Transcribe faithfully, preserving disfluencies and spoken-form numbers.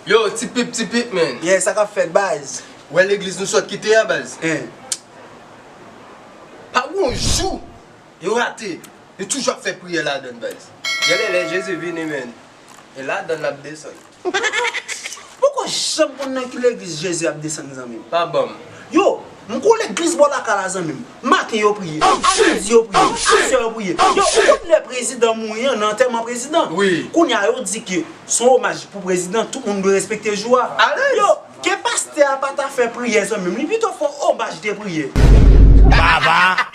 Yo, Ti Pip, Ti Pip, man. Yeah, sa k ap fèt, baz? Wè legliz nou sot kite a, baz? Eh. Pa gon jou yo rate. Yo toujou ap fè priyè ladann, baz. Genlè lè Jezi vini, man, e ladann l ap desann. Poko janm konn nan ki legliz Jezi ap desann, zanmi m. Pa ban m. Yo, m gon legliz bò lakay la, zanmi m. Maten yo priye, midi yo priye, aswè yo priye. Yo, ou konn lè prezidan mouri an, nan antèman prezidan? Wi. Kounye a yo di ke se yon omaj pou prezidan, tout moun dwe respekte jou a. Alèz. Yo, ke pastè a pa ta fè priyè, zanmi m, li pito fè yon omaj de priyè. Baba,